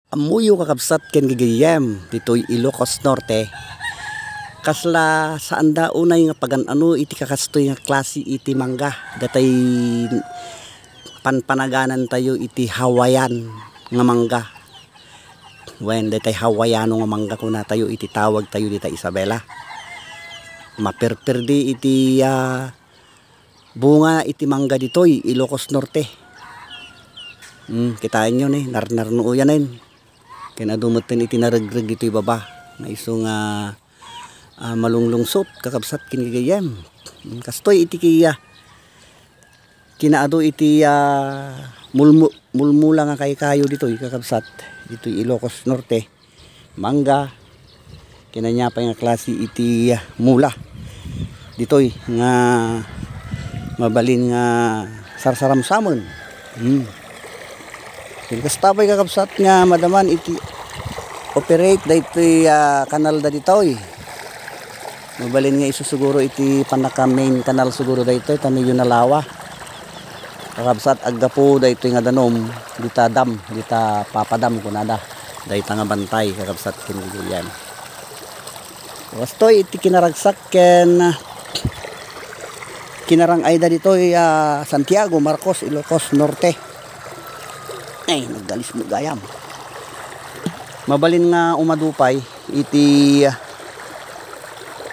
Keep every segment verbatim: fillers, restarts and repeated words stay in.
Ammoyo, kakabsat ken gagayyem, ditoy Ilocos Norte, kasla saanda unay nga pagan-ano iti kakastoy nga klase iti mangga. Datay panpanaganantayo iti Hawaiian nga mangga. Wen, datay Hawaiiano nga mangga kunatayo iti tawagtayo dita Isabela. Maperperdi iti, ah, bunga iti mangga ditoy Ilocos Norte. Hmm, kitaenyo ni, narnarnuoyanen. Ken adu metten iti naregreg ditoy baba. Nga isu nga, ah, malunglungsot, kakabsat ken gagayyem. Hmm, kastoy iti kiya. Kinaadu iti, ah, mulmu-, mulmula nga kaykayo ditoy, kakabsat. Ditoy Ilocos Norte. Mangga. Ken ania pay nga klase iti, ah, mula ditoy nga mabalin nga sarsaramsamen. Hmm. Ken kasta pay, kakabsat, nga madaman iti operate daytoy, ah, kanal da ditoy. Mabalin nga isu siguro iti panaka-main kanal siguro daytoy, ta medyo nalawa. Kakabsat, aggapu daytoy nga danum, dita dam, dita papadam kunada. Dayta nga bantay, kakabsat, ken gagayyem. Kastoy iti kinaragsak ken, ah, kinarang-ayda ditoy, ah, Santiago, Marcos, Ilocos Norte. Ay, naggalis mo gayam. Mabalin nga umadu pay iti, ah,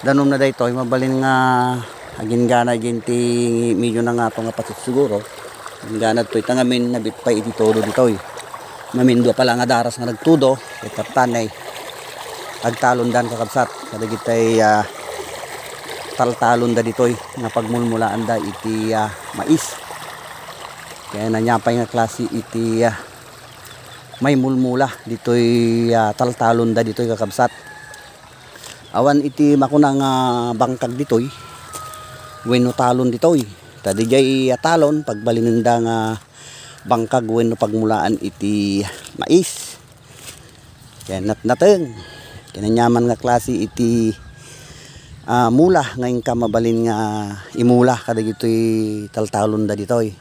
danumna daytoy, mabalin nga aginggana iti medyo nangato nga pasit siguro. Aginggana ditoy, ta ngamin nabit pay iti todo ditoy. Mamin dua pala nga daras nga nagtudo, ket tattanay agtalondan, kakabsat, kadagitay, ah, taltalonda ditoy nga pagmulmulaanda iti, ah, mais. Ken ania pay nga klase iti, ah, maimulmula ditoy, ah, taltalonda ditoy, kakabsat. Awan iti makuna nga bangkag ditoy wenno talon ditoy. Ta diay, ah, talon, pagbalinenda nga bangkag wenno pagmulaan iti mais. Ken natnateng. Ken aniaman nga klase iti, ah, mula nga inka mabalin nga imula kadagitoy taltalonda ditoy.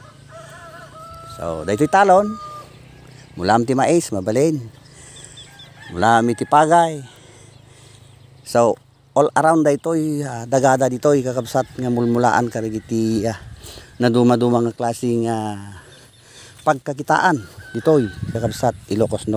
So, daytoy talon, mulaam ti mais, mabalin. Mulaam iti pagay. So, all around daytoy, ah, dagada ditoy, kakabsat, nga mulmulaan kadagiti, ah, nadumaduma nga klase nga pagkakitaan ditoy, kakabsat, Ilocos Norte.